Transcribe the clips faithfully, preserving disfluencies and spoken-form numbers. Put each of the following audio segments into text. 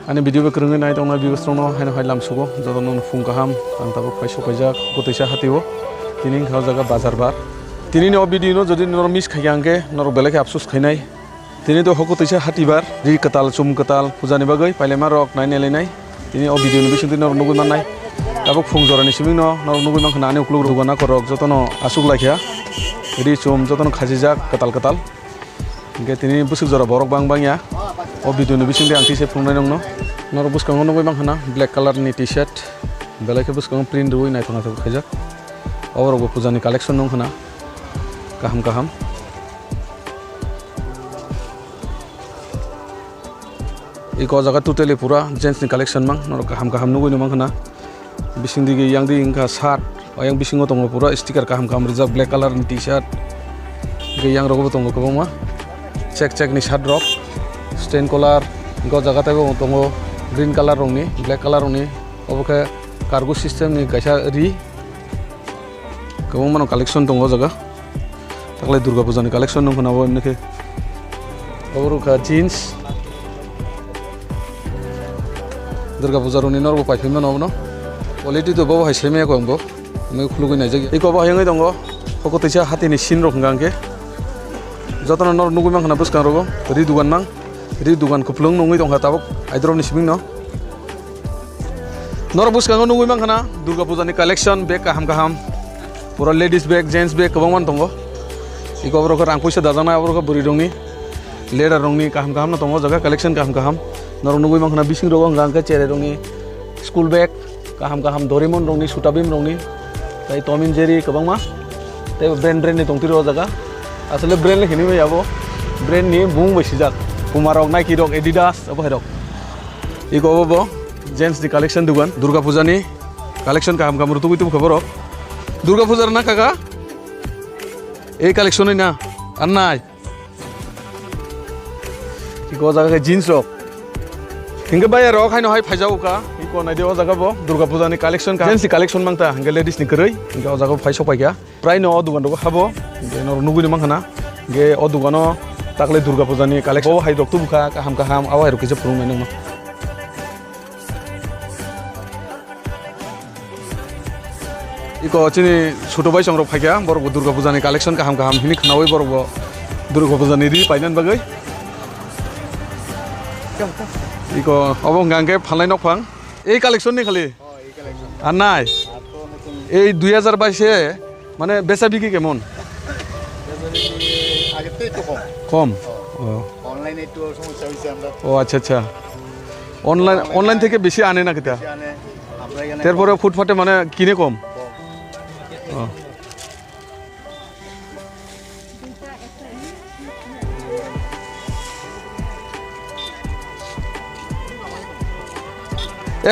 Ani video bai kwrwngwi nai tongnai viewers rokno haino hai lamsugo, jotono phung kaham, ang tabuk phai sopaijak Hokotwisa hatio. Tini wngkha o jaga bazar bar. Tini ni o video no jodi norok miss khaikha hwnkhe norok belai khe afsus khainai. Tini to Hokotwisa hatibar, ri kwtal, chum kwtal, puja ni bagwi pailema rok nai nai lainai. Tini o video ni bisingtwi norok nugwi mannai. Tabuk phung jora ni siming no norok nugwi mankha ani ukuluk rugana korok jotono aswk laikha. Ri chum jotono khachijak kwtal kwtal. Hingke tini bwswk jora borok bang bang ya. O video ni bisingtwi ang tisa phunuknai nongno. Norok bwskango nugwi mankha na black colour ni T-shirt. Belai khe bwskango print rwui naithok naithok khaijak. Oborok bo puja ni collection nung khna. Kaham kaham. Iko o jaga totally pura gents ni collection mang, norok kaham kaham nugui nung mankha na. Bising digi yang digi wngkha shirt, o yang bisingo tongo pura sticker kaham kaham rijak, black colour ni T-shirt. Hingke yang rogo bo tongo kwbangma check check ni shirt rok, stain colour, hingke o jaga teibo tongo green colour rok ni, black colour rok ni, obo khe cargo system ni kaisa ri. Kwbangma no collection tongo o jaga. Taklai Durga Puja ni collection nung khna bo hwnwi khe. Obo rwkha jeans. Durga Puja rokni norok bo paiphaima no obono. Quality to bobo hai semi ya kok bo. Hwnwi khulugwi naijak ya. Iko bo hayungwi tongo. Hokotwisa hatini scene rok hwnka hwnkhe. Jotono norok nugwi mankha na bwskang rogo. Ri dugan mang. Ri dugan kupulung nungwi tongkha tabuk. Aidrop ni siming no. Norok bwskango nugwi mankha na Durga Puja ni collection bag kaham kaham. Pura ladies bag, gents bag kwbangma no tongo. Iko borok rang puisa dajaknai, aborok bwrwi rokni leather rokni kaham kaham no tongo, o jaga collection kaham kaham. Norok nugwi mankha na bising rogo hwnka hwnkhe cherai rokni school bag kaham kaham, Doraemon rokni, Chuta Bheem rokni, tei Tom and Jerry kwbangma. Tei brand brand ni tongphiro o jaga. Asole brand le hinwi maya bo. Brand ni bumung bai sijak. Puma rok, Nike rok, Adidas, abo hai rok. Iko obo bo gents ni collection dugan, Durga Puja ni collection kaham kaham rwtugwi tubukha borok. Durga Puja rwna kaka? Ei collection ni na? Ar nai? Iko o jaga khe jeans rok. Hingke baya rok haino hai phaijago ka. Iko naidi o jaga bo Durga Puja ni collection kaham. Gents ni collection mangta, hingke ladies ni kwrwi. Hingke o jaga bo phai sok paikha. Prai no o dugan rogo habo, hingke norok nugui no mankha na, hingke o dugano taklai Durga Puja ni collection bo hai rok tubukha, kaham kaham, abo hai rok kisa phunuknai nongno. Iko chini chuto bai chongrok phaikha, borok bo Durga Puja ni collection kaham kaham hini khwnaui borok bo Durga Puja ni ri painani bagwi. Iko obo hwnkha hwnkhe phalnai nokphang. Ei collection ni khali? Oh, ei collection. Ar nai? Ar to notun. Ei dui hajar bais e, mane, besa biki kemon? Besa biki agette ekটু কম. কম? Oh. Oh. Online এ একটু সমস্যা হয়েছে আমরা. Oh, আচ্ছা, আচ্ছা. Online, online থেকে বেশি আনে না কিতা? বেশি আনে. আমরা এখানে এরপরে কম. ফুটপাতে মানে কিনে কম? কম. Oh.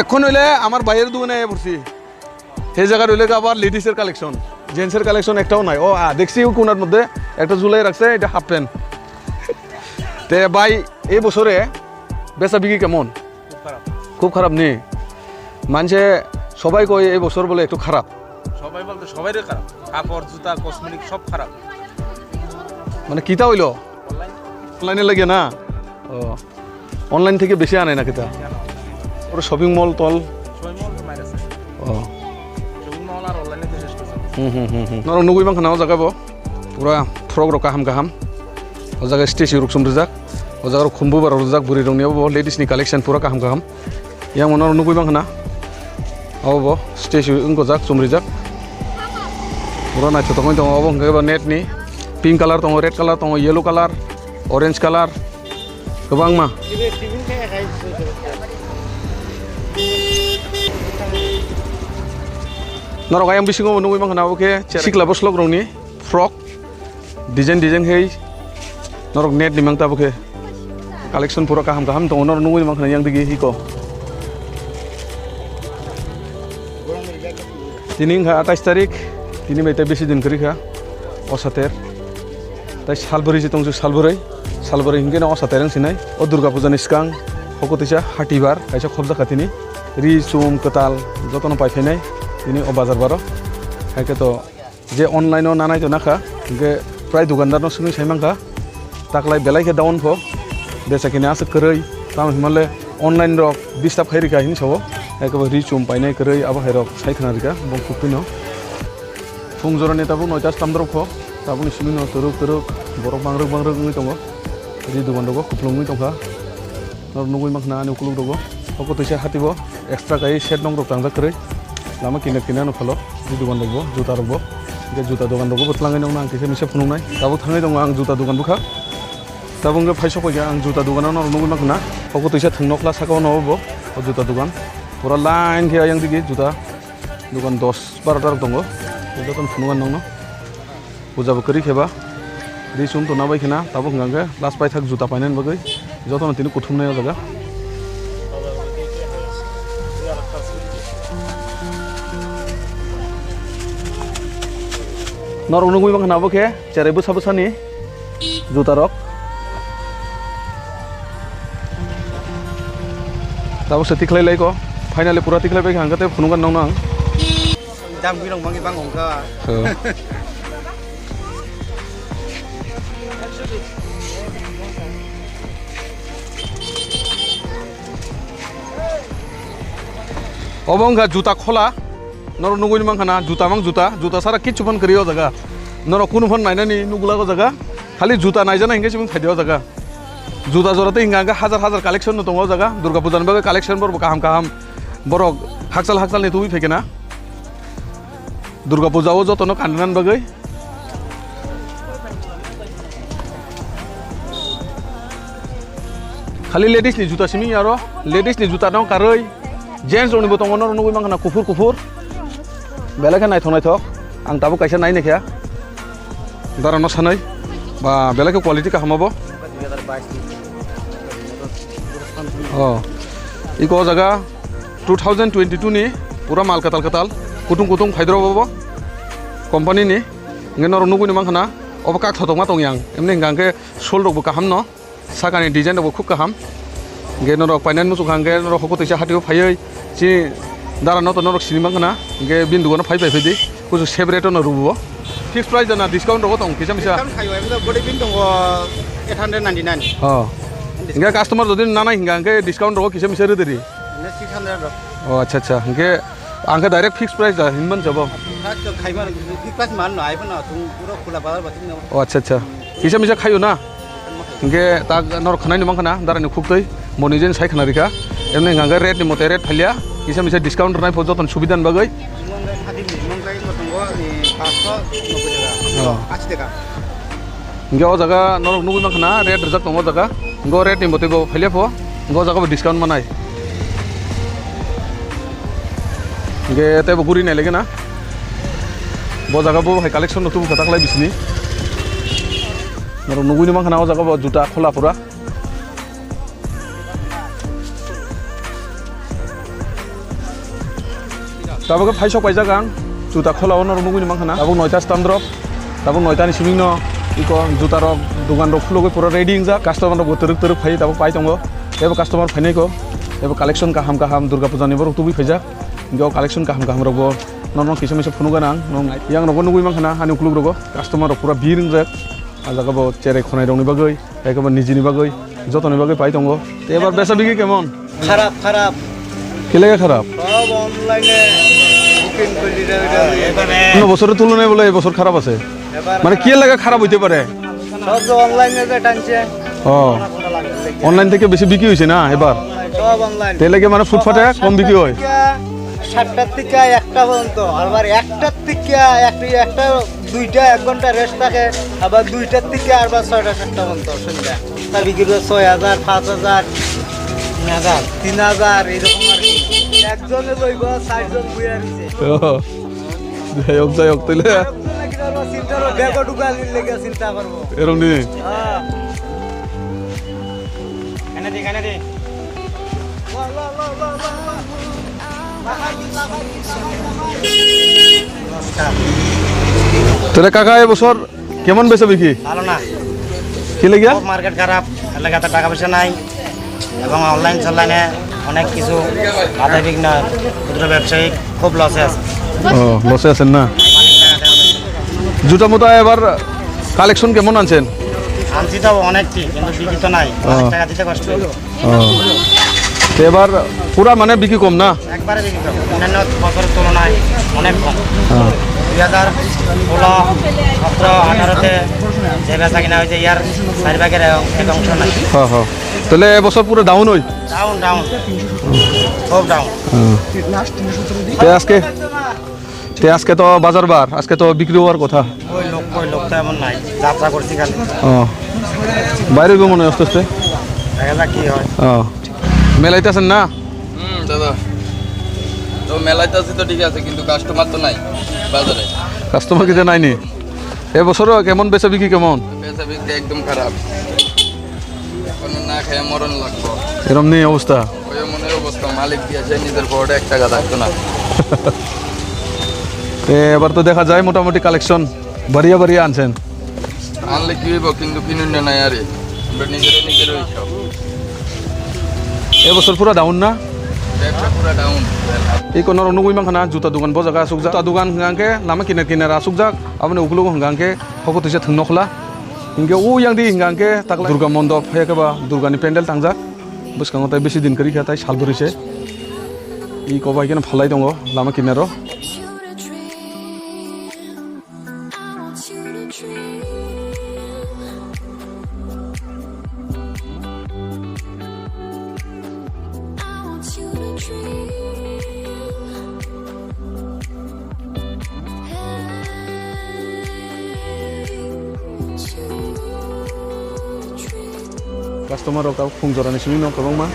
এখন হইলে আমার ভাইয়ের দোকানে আইয়া পড়ছি। সেই জায়গার হইলে আবার লেডিসের কালেকশন, জেন্টসের কালেকশন একটাও নাই। ও, আ, দেখছি ওই কোনার মধ্যে একটা ঝুলাই রাখছে, এটা হাফ প্যান্ট। তে ভাই, এই বছরে বেচা বিক্রি কেমন? খুব খারাপ। খুব খারাপ নি? মানষে সবাই কয় এই বছর বলে একটু খারাপ। সবাই বলতে সবাইরই খারাপ, কাপড়, জুতা, কসমেটিক সব খারাপ। মানে কিতা হইলো? অনলাইন। অনলাইনে লাগে না? ও, অনলাইন থেকে বেশি আনে না কিতা? ওরা শপিং মল টল? শপিং মল তো বাইরে আছে। ও। শপিং মল আর অনলাইনে তো শেষ করছে। হুম, হুম, হুম, হুম। Norok nugui mankha na o jaga bo. Pura frok rok kaham kaham. O jaga statue rok chum rijak. O jaga rok khumbu bar rok rijak bwrwi rok ni obo ladies ni collection pura kaham kaham. Yang mano nugui mankha na. Obo statue wng gojak chum rijak. Pura naithotok wng tongo obo hwnkhe bo net ni. Pink colour tongo, red colour tongo, yellow colour, orange colour. Kwbangma. Norok ayang bisingo bo nugui mankha na obo khe sikla bwswlok rokni frock design design khe norok net ni mang ta obo khe collection pura kaham kaham tongo norok nugui mankha na yang digi hiko. Tini wngkha atais tarik, tini bai tei bisi din kwrwi kha o sater. Tai salbwrwi se tongsu, salbwrwi, salbwrwi hinkhe no o sater wng sinai. O Durga Puja ni swkang hoko tisa hatibar kaisa khobjak kha tini. Ri chum kwtal jotono paiphainai tini o bazar baro. Hai khe to je online o nanai to nakha, hinkhe prai dukandar no swngwi sai mankha. Taklai belai khe down pho. Besa kini aswk kwrwi. Tamo hinmale online rok disturb khai rikha hin sao. Ekaba ri chum painai kwrwi abo hai rok sai khna rikha. Bong khuktwi no. Phung jorani tabuk noita stamdrop kho. Tabukni simi no twrwk twrwk borok bangrwk bangrwk wngwi tongo. Ri dogan rogo kupulung wngwi tongkha. Norok nugwi mankha na ani ukuluk rogo. Oko twisa hati bo extra kai shed nong rok tangjak kwrwi. Lama kinar kinar no phalo. Ri dogan rok bo, juta rok bo. Hingke juta dogan rok bo twlangwi nong nang kisa misa phunuknai. Tabuk thangwi tongo ang juta dogan bwkha. Tabuk hingke phai sok kha ang juta dogan no norok nugwi mankha na. Oko twisa thwng nokla saka o no bo. O juta dogan. Pura line khe ayang digi juta. Dogan dos barota rok tongo. Jotono phunukha nongno. Puja bo kwrwi khe ba. Ri chum tongna bai khena. Tabuk hwnka khe last paithak juta painani bagwi. Jotono tini kuthumnai o jaga. Norok nugwi mankha na bo khe cherai bwsa bwsani. Juta rok. Tabuk se tikhlai lai ko. Finally pura tikhlai bai kha hwnkhe tei phunukgwi nongno ang. Dam gwi rong bangwi bang hongkha. So. Obo wngkha juta khola. Norok nugwi mankha na, juta mang juta, juta sara kichu phan kwrwi o jaga. Norok kunu phan nainani nugwlak o jaga. Khali juta naijana hinkhe chimung phaidi o jaga. Juta jora tei hinka hingke hajar hajar collection no tongo o jaga. Durga puja ni bagwi collection borok bo kaham kaham. Borok hakchal hakchal ni tubui phaikhe na. Durga puja o jotono kanna bagwi. Khali ladies ni juta simi aro ladies ni juta no karwi gents rok ni bo tongo norok nugwi mankha na kuphur kuphur belai khe naithok naithok ang tabuk kaisa nai naikha dara no sanai ba belai khe quality kaham obo. Oh, iko o jaga two thousand twenty-two ni pura mal katal katal kutung kutung phaidrop obo company ni. Hingke norok nugwi ni mankha na obo kak thotok ma tong yang emni hingka hingke sol rok bo kaham no sakani design rok bo khub kaham. Hingke norok painani muchung kha hingke norok hoko twisa hati o phaiwi chini dara no to norok sini mankha na hingke bini dogano phai pai phaidi kuchuk separate no rwbo. Fixed price da na discount rogo tong kisa misa? Discount khayo, emno body pin tongo eight hundred ninety-nine. Oh. Hingke customer jodi nanai hingka hingke discount rogo kisa misa rwdiri? Six hundred rok. Oh, acha acha. Hingke ang khe direct fixed price da hinman jabo. Fixed price man no, ai phano tung puro khula bazar bating no. Oh, acha acha. Kisa misa khayo na? Hingke ta norok khwnai ni mankha na, dara ni khuktwi, bo ni jeni sai khwna rikha. Emni hingka hingke rate ni mote rate phalia, kisa misa discount rwnai pho joton subida ni bagwi. Mongkai thati ni, mongkai mo tongo, eh, paanch sho nobboi taka. Oh. Ashi taka. Hingke o jaga norok nugwi mankha na, rate rijak tongo o jaga. Hingke o rate ni mote bo phalia pho, hingke o jaga bo discount manai. Hingke tei bo guri nai lagi na. Bo jaga bo hai collection no tubu kha taklai bisini. Norok nugwi mankha na o jaga bo juta khola pura. Tabuk phai sok paijak ang juta khola o norok nugwi mankha na. Tabuk noita stamdrop. Tabuk noita ni simi no iko juta rok dogan rok khulugwi pura ready wngjak. Customer rok bo twrwk twrwk phai tabuk pai tongo. Teibo customer phainai ko. Teibo collection kaham kaham Durga puja ni borok tubui phaijak. Hingke o collection kaham kaham rok bo norok kisa misa phunukgwi nang. Yang rok bo nugwi mankha na hani ukuluk rogo. Customer rok pura bir wngjak. A jaga bo cherai khonai rok ni bagwi. Ekaba nijini bagwi, jotoni bagwi pai tongo. Te ebar besa bigi kemon? Kharap, kharap. Kile kharap? Sob online-e booking kori dile. Onno bosor tulonai bole ei bosor kharap ase. Ebar mane kharap. Kile kharap hoite pare? Sob to online-e je tanche. Oh. Online theke besi bikri hoise na ebar? Sob online. Te lage mane footpath-e kom bikri hoi? Sattar theke ekta porjonto, abar ektar theke ekta, ekta Duita ek ghonta rest thake, abar duitar theke abar soita satta porjonto sonja. Ta bikiri kore soi hajar, paanch hajar, tin hajar, tin hajar, erokom ar ki. Ekjone loibo, sar jon boiya roiche. Oh. Jai hok, jai hok, toile. Bego dhukai lage chinta korbo. Erom ni? Ha. Kane de, kane de. Toile kaka, e bosor kemon besa bikri? ভালো না। Ki lagya? খুব মার্কেট খারাপ, এলাকাতে টাকা পয়সা নাই এবং অনলাইন চনলাইনে অনেক কিছু আধা বিঘ্ন ক্ষুদ্র ব্যবসায়ী খুব লসে আছে। Oh, loss-e asen na? মালিক টাকা দেওয়া হয়নি। Juta muta ebar collection kemon anchen? আনছি তো অনেক ঠিক, কিন্তু বিক্রি তো নাই। ও। অনেক টাকা দিতে কষ্ট হলো। ও। তো এবার পুরা মানে বিক্রি কম না? একবারে বিক্রি কম। অন্যান্য বছরের তুলনায় অনেক কম। ও। দুই হাজার ষোলো, সতেরো, আঠারোতে যে বেচা কিনা হয়েছে, ইয়ার চার ভাগের এক অংশ নাই। হ্যাঁ, হ্যাঁ। তাহলে এবছর পুরো ডাউন হই? Down, down. খুব ডাউন। হুম। তে আজকে, তে আজকে তো বাজার বার, আজকে তো বিক্রি হওয়ার কথা। ওই লোক, ওই লোক তো এমন নাই, যাত্রা করছি খালি। ও, বাইরে হইব মনে হয় আস্তে আস্তে। দেখা যাক কি হয়। ও, মেলাইতেছেন না? হুম, দাদা। তো মেলাইতেছি তো ঠিক আছে, কিন্তু কাস্টমার তো নাই বাজারে। কাস্টমার কিতে নাইনি? এবছরও কেমন বেচা বিক্রি কেমন? বেচা বিক্রি একদম খারাপ। কোনো না খেয়ে মরণ লাগবো। এরম নেই অবস্থা? ওই মনে অবস্থা, মালিক দিয়েছে নিজের পকেটে এক টাকা থাকতো না। এ, এবার তো দেখা যায় মোটামুটি কালেকশন বাড়িয়া বাড়িয়া আনছেন। আনলে কি হইব, কিন্তু কিনুন না নাই আরে। আমরা নিজেরা নিজেরাই সব। এবছর পুরা ডাউন না? ব্যবসা পুরা ডাউন। এই কোন নরক নুগুই মানখানা জুতা দোকান বজাগা আসুক যা। জুতা দোকান hwnkha khe lama kinar kinar asuk jak. Aboni ukulugo hwnkha khe hoko twisa thwng nokhla. Hinkhe o yang di hwnkha khe takla Durga mondop hai khe ba Durga ni pendel tangjak. Bwskango tai bisi din kwrwi kha tai sal bwrwi se. I kobo hai kheno phalai tongo lama kinaro. Customer rok tabuk phung jorani simi no kwbangma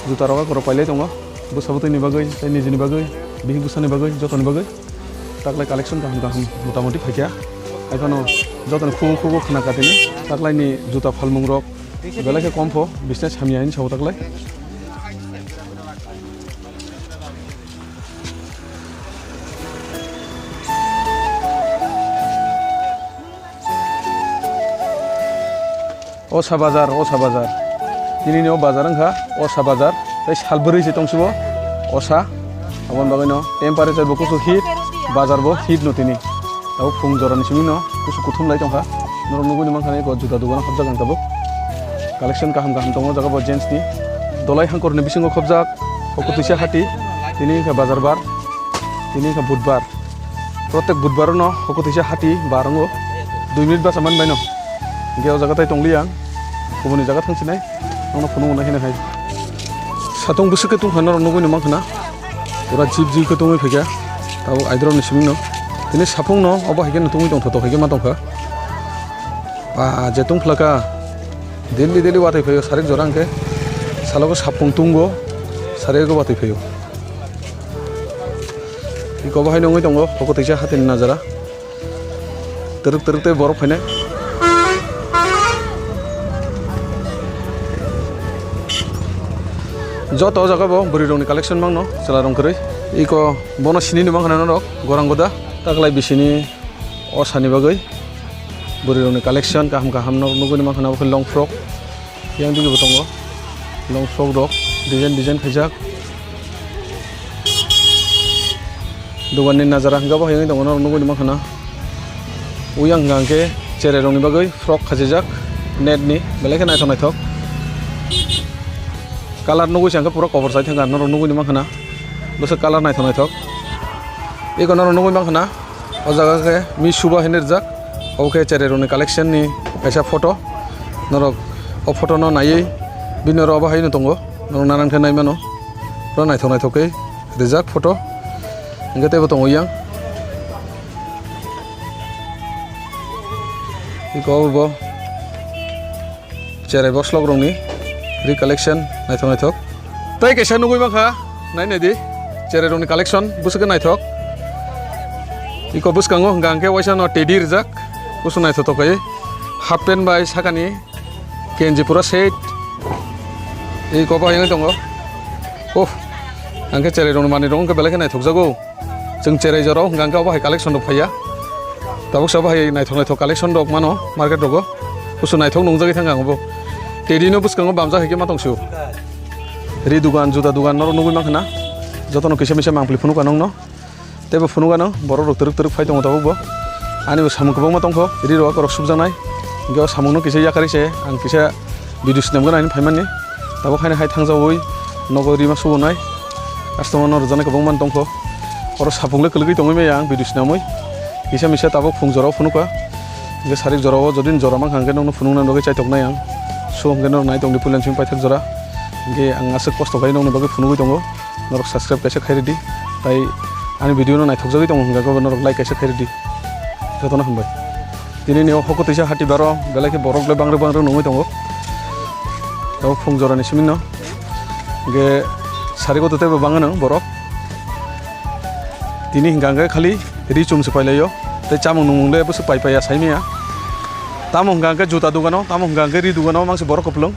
juta rok akorok pailai tongo, bwsa bwtwi ni bagwi tei nijini bagwi, bihik bwsani bagwi, jotoni bagwi. Taklai collection kaham kaham motamoti phaikha, haiphano jotoni khugo khugo khna katini taklaini juta phalmung rok belai khe kom pho, business hamya hinwi sao taklai. Osa bazar, osa bazar. Tinini o bazar wngkha osa bazar. Tei sal bwrwi se tongsibo osa. Aboni bagwino temperature bo kusu heat, bazar bo heat no tini. Abo phung jorani simi no kusu kuthum lai tongkha. Norok nugwi mankha eko juta dogano khobjak ang tabuk. Collection kaham kaham tongo o jaga bo gents ni. Dolai hangkor ni bisingo khobjak. Oko twisa hati. Tini wngkha bazar bar. Tini wngkha budbar. Protek budbar no hoko tisa hati bar wngo. Dui minute basa man baino. Hinkhe o jaga tai tongli ang. Kubuni jaga thang sinai. Nono phunuk nai hinwi hai. Satung bwswk khe tungkha norok nugwi no mankha na. Pura jip jip khe tungwi phaikha. Tabuk aidrop ni simi no. Tini saphung no obo hai khe no tungwi tongthotok hai khe ma tongkha. Ba je tungphlaka. Daily daily watwi phaio sarik jora hwnkhe. Salogo saphung tungo. Sarik watwi phaio. Iko bo haino wngwi tongo, hoko teisa hatini najara. Twrwk twrwk tei borok phainai. Joto o jaga bo bwrwi rokni collection mangno, chwla rok kwrwi. Iko bono sinini mankha norok, gorang goda. Taklai bisini o sani bagwi bwrwi rokni collection kaham kaham no nugwi mankha, abo khe long frock. Yang dige bo tongo. Long frock rok design design khaijak. Dogan ni najara hwnkhe bo hai wngwi tongo, norok nugwi mankha na. Uyang hwnkha hwnkhe cherai rokni bagwi frock khachijak net ni, belai khe naithok naithok. Colour nugwi se hwnkhe pura kobor chai thangkha, norok nugwi mankha na. Bwswk colour naithok naithok. Eko norok nugwi mankha na. O jaga khe Miss Suba hinwi rijak. Obo khe cherai rokni collection ni kaisa photo. Norok o photo no naiwi bini oro obo hai no tongo. Norok nanan khe nai mano. Pura naithok naithok khe rijak photo. Hinkhe teibo tongo yang. Iko obo. Cherai boslok rokni recollection naithok naithok. Tei kaisa nugwi mankha, nai naidi. Cherai rokni collection bwswk khe naithok. Iko bwskango hwnkha hwnkhe waisa no teddy rijak. Bwswk naithotok khe half pant bai sakani kenji pura set. Iko bo hai wngwi tongo. Oh, hwnkhe cherai rokni manwi rok wngkha belai khe naithokjago. Chwng cherai jorao hwnkha hwnkhe obo hai collection rok phaiya. Tabuk se obo hai naithok naithok collection rok mano market rogo. Kusu naithok nungjagwi thangkha ang obo. Teddy no bwskango bamjak hai khe ma tong sio. Ri dugan, juta dugan norok nugwi mankha na. Jotono kisa misa mangpili phunukha nokno. Teibo phunukha no borok rok twrwk twrwk phai tongo tabuk bo. Ani bo samung kwbangma tongkho. Ri rok akorok subjaknai. Hingke o samungno kisa yakarwi se ang kisa video swnamgana hinwi phaimani. Tabuk haino hai thangjawi nogo rima subunai. Customer no rwjaknai kwbangma tongkho. Oro sapungle kwlwgwi tongwi maya ang video swnamwi. Kisa misa tabuk phung jorao phunukha. Hingke sarik jorao jodi jora mankha hingke nokno phunukna bagwi chaitoknai ang. So hingke norok naitongdi puila simi paithak jora. Hingke ang aswk kosto khai nokni bagwi phunugwi tongo. Norok subscribe kaisa khairidi. Tai ani video no naithokjagwi tongo hingke norok like kaisa khairidi. Jotono hambai. Tini ni o hoko twisa hati baro belai khe borok le bangrwk bangrwk nungwi tongo. Tabuk phung jorani simi no. Hingke sarigo to teibo bangano borok. Tini hingka hingke khali ri chum se pailaio. Tei chamung nungmung le bwswk pai paiya saimaya. Tamo hingka hingke juta dogano, tamo hingka hingke ri dogano mangse borok kwplwng.